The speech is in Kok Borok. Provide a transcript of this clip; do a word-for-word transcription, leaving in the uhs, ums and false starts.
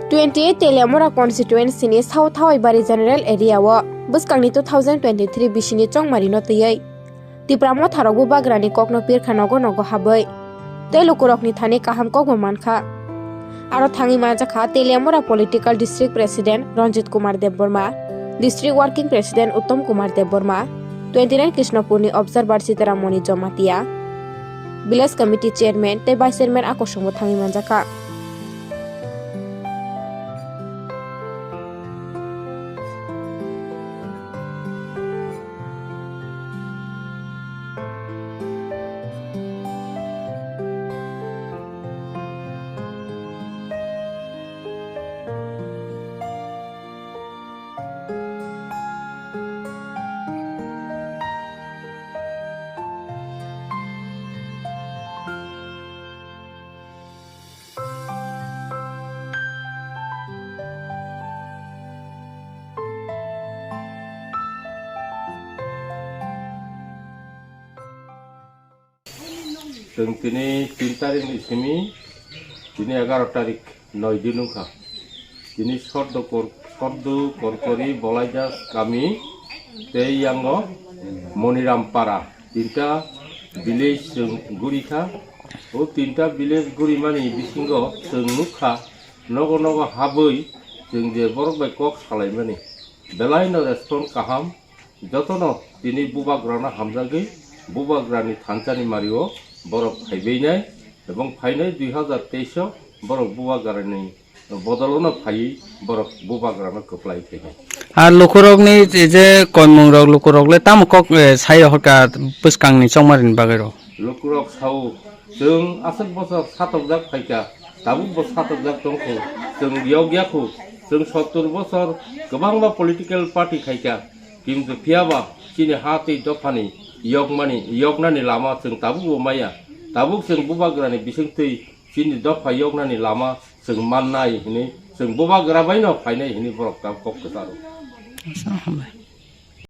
Twenty eight Teliamura constituency ni South Hawaibari general area o bwskangni two thousand twenty three bisini chongmari no twiwi Tipra motharok bubagrani kokno pirkha nogo nogo habwi tei lukurokni thani kaham kokbo mankha. Aro thangwi manjakha Teliamura political district president Ranjit Kumar Debbarma, district working president Uttom Kumar Debbarma, twenty nine Krishnapurni observer Sitaram Moni Jamatia, village committee chairman tei vice chairman a kosongbo thangwi manjakha. Chwng tini tin tarik ni simi, tini egaroh tarik, noi din wngkha. Tini Sordo Kor-, Sordo Korkori Bolaida kami tei yango Moniram Para, tinta village chwng gurikha. O tinta village gurimani bisingo chwng nukha, nogo nogo habwi chwng je borok bai kok salaimani, belaino respond kaham. Jotono tini bubagrano hamjagwi bubagrani thansani mario borok phaibainai, ebong phainai dui hazar teis o borok bubagrani bodolono phaiwi borok bubagrano kwplai khainai. Ar lukurokni je koimungrok, lukurok le tamo kok, eh, sai horka bwskangni chongmarini bagwi rw? Lukurok sao, chwng aswk bosor satokjak phaikha, tabukbo satokjak tongkho, chwng yokya kho, chwng sottor bosor kwbangma political party khaikha, kintu phiyaba chini ha tei dophani yokmani, yoknani lama chwng tabukbo maya. Tabuk chwng bubagrani bisingtwi chini dopha yoknani lama chwng mannai hwnwi, chwng bubagra baino phainai hwnwi borok tabuk kok kwcharo.